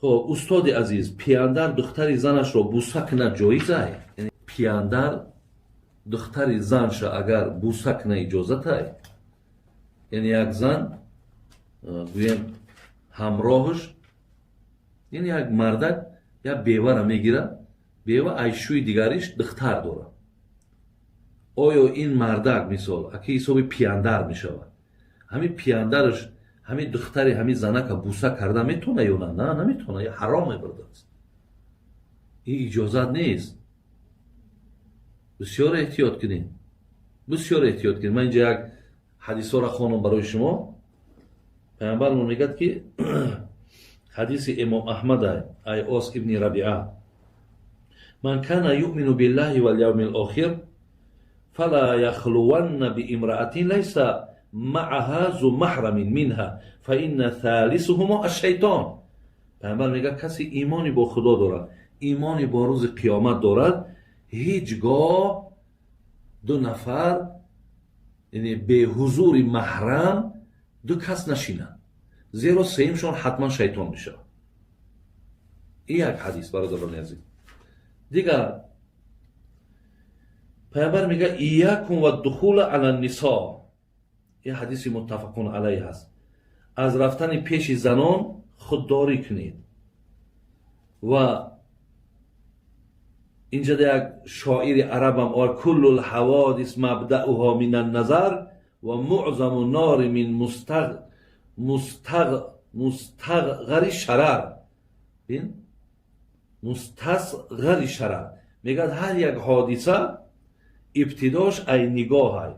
Хоб, устоди азиз, пияндар духтари занашро буса кунад ҷоизай? Яъне пияндар духтари занша агар буса куна, иҷозатай? Яъне як зан, гӯем, ҳамроҳаш, яъне як мардак як бевара мегирад, бева айшӯи дигариш духтар дорад. Оё ин мардак, мисол, аки ҳисоби пияндар мешавад, ҳамин пияндараш ҳамин духтари ҳамин занака буса карда метавона ё на? На, наметавона, ҳаром мебурдааст, ин иҷозат нест. Бисёр эҳтиёт кунед, бисёр эҳтиёт кунед. Ман инҷа як ҳадисҳоро хонам барои шумо. Паямбармон мегӯяд, ки ҳадиси имом Аҳмад ай Ос ибни Рабиа: «من كان يؤمن بالله واليوم الآخر فلا يخلون بامرأة ليس معها ذو محرم منها فإن ثالثهما الشيطان». Пайғамбар мегӯяд, касе имони бо Худо дорад, имони бо рӯзи қиёмат дорад, ҳеҷ гоҳ ду нафар, яъне беҳузури маҳрам, ду кас нашинанд, зеро сеюмшон ҳатман шайтон мешавад. Ин як ҳадис, бародарони азиз. Дигар пайғамбар мегӯяд: «إياكم والدخول على النساء». Ин ҳадиси متفق عليه ҳаст. Аз рафтани пеши занон худдорӣ кунед. Ва инҷа як шоири арабам овар: «كل الحوادث مبدأها من النظر ومعظم النار من مستصغر الشرر». Ин مستصغر الشرر. Мегӯяд, ҳар як ҳодиса ибтидош ай нигоҳай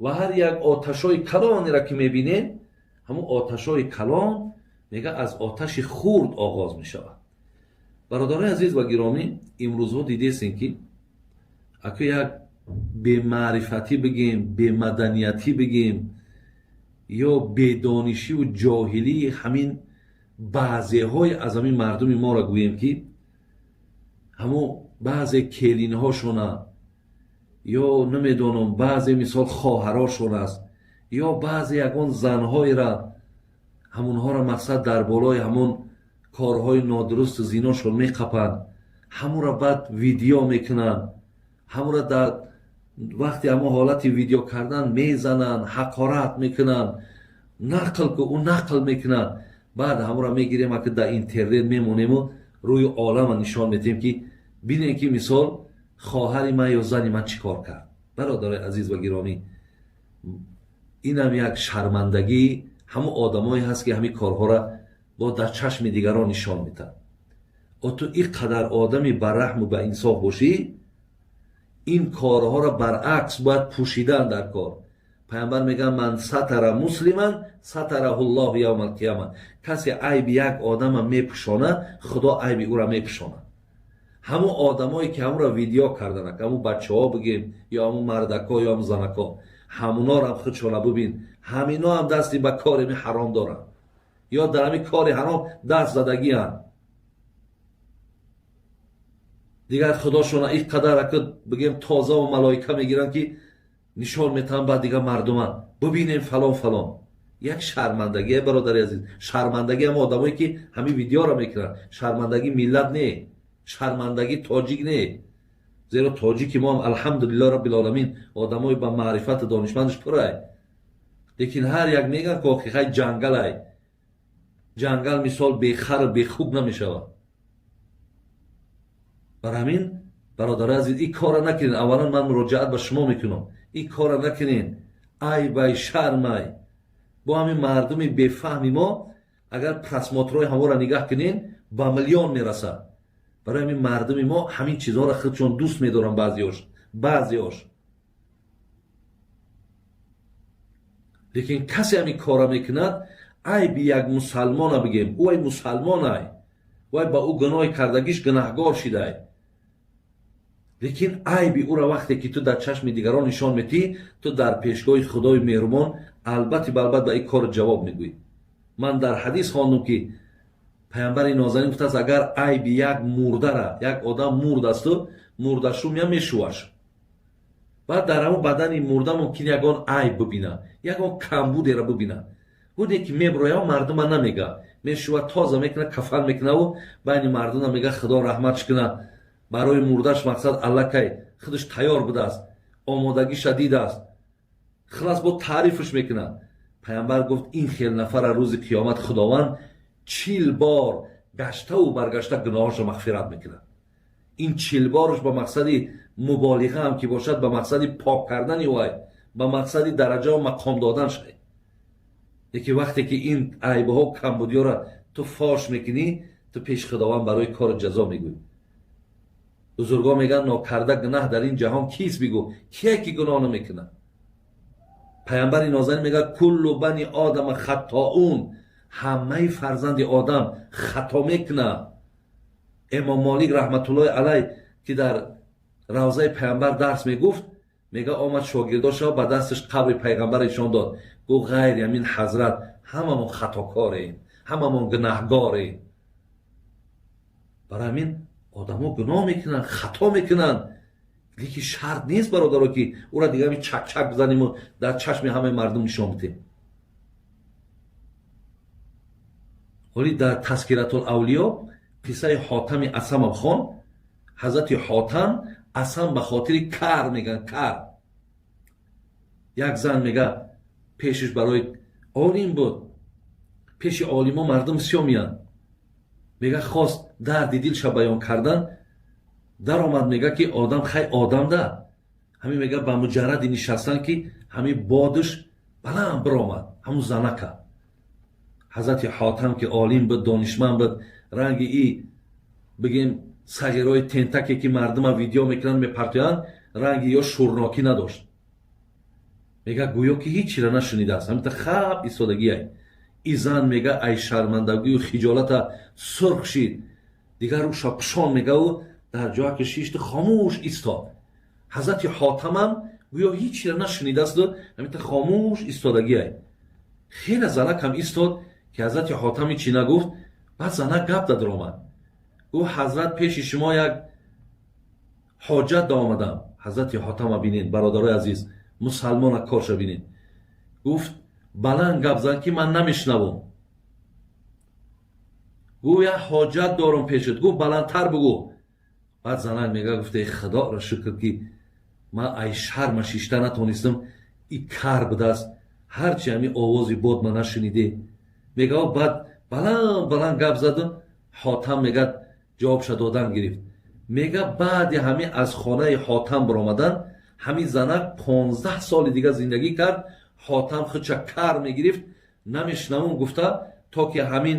ва ҳар як оташҳои калонеро ки мебинед, ҳамун оташҳои калон, мега, аз оташи хурд оғоз мешавад. Бародарои азиз ва гиромӣ, имрӯзҳо дидесем, ки аку як бемаърифатӣ бигем, бемаданиятӣ бигем ё бедонишиву ҷоҳилии ҳамин баъзеҳои аз ҳамин мардуми моро гӯем, ки ҳамун баъзе келинҳошона ё намедонам, баъзе, мисол, хоҳарошон аст ё баъзе ягон занҳоера, ҳамонҳоро, мақсад, дар болои ҳамон корҳои нодурусту зиношон меқапанд, ҳамонро баъд видео мекунанд, ҳамонро дар вақти ҳамон ҳолати видео кардан мезананд, ҳақорат мекунанд, нақл ку ӯ нақл мекунанд. Баъд ҳамонро мегирем, аки дар интернет мемонему рӯи олама нишон медиҳем, ки бинем, ки, мисол, хоҳари ман ё зани ман чӣ кор кард. Бародарои азиз ва гиромӣ, инам як шармандагӣ ҳамон одамое ҳаст, ки ҳамин корҳоро бо дар чашми дигарон нишон медиҳад. О, ту ин қадар одами бараҳму ба инсоф бошӣ, ин корҳоро баръакс бояд пӯшидан дар кор. Пайғамбар мегӯяд: «من ستر مسلما ستره الله يوم القيامة». Касе айби як одама мепӯшонад, Худо айби ӯра мепӯшонад. Ҳамон одамое ки ҳамонро видео карданак, ҳамон бачаҳо бигем ё ҳамон мардакҳо ё ҳамон занакҳо, ҳамонорам худшона бубин, ҳамино ҳам дасти ба кори ҳаром доранд ё дар ҳамин кори ҳаром даст задагианд. Дигар худошона ин қадар, ака, бигем, тозаву малоика мегиранд, ки нишон метаҳанд баъд дигар мардума: бубинем, фалон фалон. Як шармандагие, бародари азиз, шармандагӣ ҳам одамое ки ҳамин видеоро мекунанд. Шармандагӣ миллат не, шармандагӣ тоҷик не, зеро тоҷики мо ҳам, الحمد لله رب العالمين, одамои ба маърифату донишмандаш пурай. Лекин ҳар як мегӯянд, ки ҳақиқат ҷангалай, ҷангал, мисол, бехару бехук намешавад. Бар ҳамин, бародари азиз, ин корро накунед. Аввалан ман муроҷиат ба шумо мекунам: ин корро накунед, айбай, шармай. Бо ҳамин мардуми бефаҳми мо, агар просмотрҳои ҳаморо нигаҳ кунед, ба миллион мерасад. Барои ҳамин мардуми мо ҳамин чизҳоро худшон дӯст медоранд, баъзеош, баъзеош. Лекин касе ҳамин корро мекунад, айби як мусалмона бигем, ӯ ай мусалмонай, вай ба ӯ гуноҳи кардагиш гунаҳгор шидай, лекин айби ӯро вақте ки ту дар чашми дигарон нишон метиҳӣ, ту дар пешгоҳи Худои меҳрубон албатти балбат ба ин кор ҷавоб мегӯӣ. Ман дар ҳадис хондум, ки паямбари нозанин гуфтааст, агар айби як мурдара, як одам мурдасту мурдашу мея мешуваш, баъд дар ҳамон бадани мурда мумкин ягон айб бубина, ягон камбудеро бубина. Гуфт ки меброяв мардума намега, мешува тоза мекуна, кафан мекунаву байни мардума мега худо раҳматш куна. Барои мурдаш мақсад аллакай худаш тайёр будааст, омодагиша дидааст, хилас бо таърифш мекунад. Пайғамбар гуфт ин хел нафара рӯзи қиёмат Худованд 40 бор гаштаву баргашта гуноҳашро мағфират мекунад. Ин 40 борш ба мақсади муболиға ҳам ки бошад, ба мақсади пок кардани вай, ба мақсади дараҷаву мақом додан шай. Лекин вақте ки ин айбҳо камбудиёра ту фош мекунӣ, ту пеши Худованд барои кори ҷазо мегӯӣ. Бузургон мегӯянд нокарда гунаҳ дар ин ҷаҳон кист бигӯ, кие ки гуноҳ намекунад? Пайғамбари нозанин мегӯяд куллу бани одама хаттоун, ҳамаи фарзанди одам хато мекунад. Имом Молик раҳматуллоҳи алай ки дар равзаи пайғамбар дарс мегуфт, мега омад шогирдошо ба дасташ қабри пайғамбар нишон дод, гуфт ғайри ҳамин ҳазрат ҳамамон хатокорем, ҳамамон гунаҳгорем. Барои ҳамин одамо гуноҳ мекунанд, хато мекунанд, лекин шарт нест бародаро ки ӯра дига ҳамин чак-чак бизаниму дар чашми ҳамаи мардум нишон бидем. Ҳоли дар Тазкиратул авлиё қиссаи Ҳотами Асамам хон. Ҳазрати Ҳотам Асам ба хотири кар мегӯянд, кар. Як зан мега пешиш барои олим буд, пеши олимо мардум бисёр меянд. Мега хост дарди дилша баён кардан, даромад, мега ки одам хай одам да ҳамин, мега ба муҷарради нишастан ки ҳамин бодаш баланд биромад ҳамун занака. Ҳазрати Ҳотам ки олим буд, донишманд буд, ранги и бигем сағирои тентаке ки мардума видео мекунанд мепартоянд, ранги ё шӯрнокӣ надошт. Мега гӯё ки ҳеҷ чира нашунидааст, ҳаминта хаб истодагиай. И зан мега ай шармандагию хиҷолата сурх шид, дигар ӯша пушон мегаву дар ҷоя ки шишти хомӯш истод. Ҳазрати Ҳотамам гӯё ҳеҷ чира нашунидасту ҳаминта хомӯш истодагиай. Хеле занакам истод ки ҳазрати Ҳотам ҳечи нагуфт. Баъд занак гап дадаромад, гуфт ҳазрат пеши шумо як ҳоҷат даомадам. Ҳазрати Ҳотама бинед, бародарои азиз, мусалмона корша бинед. Гуфт баланд гап зан ки ман намешнавам. Гуфт як ҳоҷат дорам пешат. Гуфт баландтар бугӯ. Баъд занак мега гуфта худоро шукр ки ман ай шарма шишта натонистам, и кар будааст, ҳарчи ҳамин овози бод ман нашуниде. Мега баъд баланд баланд гап задам. Ҳотам мега ҷавобша додан гирифт. Мега баъди ҳамин аз хонаи Ҳотам баромадан ҳамин занак 15 соли дига зиндагӣ кард. Ҳотам худша кар мегирифт, намешнавум гуфта, то ки ҳамин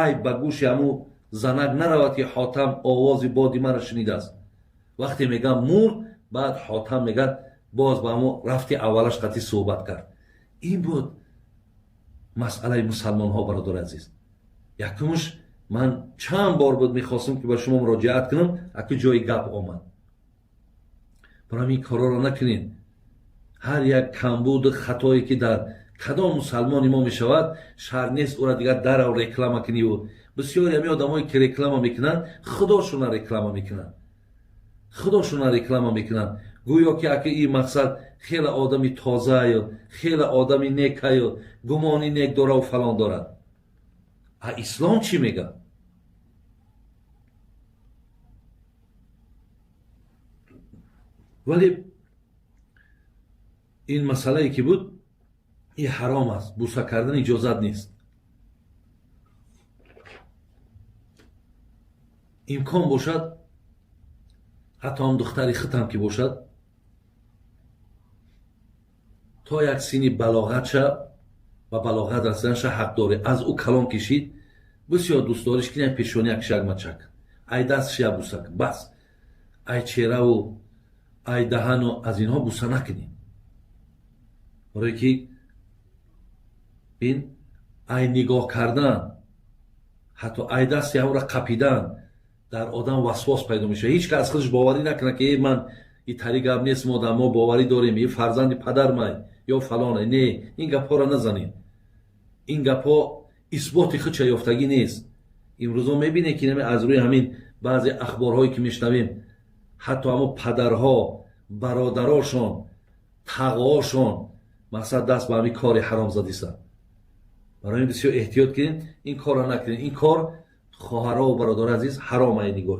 айб ба гӯши ҳамун занак наравад ки Ҳотам овози боди маро шунидааст. Вақте мега мурд, баъд Ҳотам мега боз ба ҳамун рафти аввалаш қатъи суҳбат кард. Ин буд масъалаи мусалмонҳо, бародари азиз. Якумш ман чанд бор буд мехостам ки ба шумо муроҷиат кунам, аку ҷои гап омад. Барои ин корҳоро накунед. Ҳар як камбуду хатое ки дар кадом мусалмони мо мешавад, шарт нест ӯра дигар дарав реклама куниву. Бисёре ҳамин одамое ки реклама мекунанд, худошона реклама мекунанд, худошона реклама мекунанд, гӯё ки аки ин мақсад хеле одами тозааю, хеле одами некаю, гумони нек дораву фалон дорад. А ислом чӣ мега? Вале ин масъалае ки буд, ин ҳаром аст, буса кардан иҷозат нест. Имкон бошад, ҳатто ҳам духтари худам ки бошад, то як синни балоғатша ба балоғат расиданша ҳақ дорӣ. Аз ӯ калон кишид, бисёр дӯстдориш ки пешони як шагмачак, ай дастш як бусак, бас. Ай чеҳраву ай даҳану аз инҳо буса накунӣ. Барое ки бин, ай нигоҳ кардан, ҳатто ай дасти ҳамро қапидан дар одам васвос пайдо мешавад. Ҳеҷ кас аз худаш боварӣ накунад ки ман и тари гап нест, модам мо боварӣ дорем, и фарзанди падармай ё фалоне. Не, ин гапҳоро назанед. Ин гапҳо исботи худша ёфтагӣ нест. Имрӯзо мебинед ки аз рӯи ҳамин баъзе ахборҳое ки мешнавем, ҳатто ҳамо падарҳо, бародарошон, тағоошон мақсад даст ба ҳамин кори ҳаром задиста. Барои ин бисёр эҳтиёт кунед, ин корро накунед. Ин кор, хоҳарову бародари азиз, ҳаром ай нигоҳ.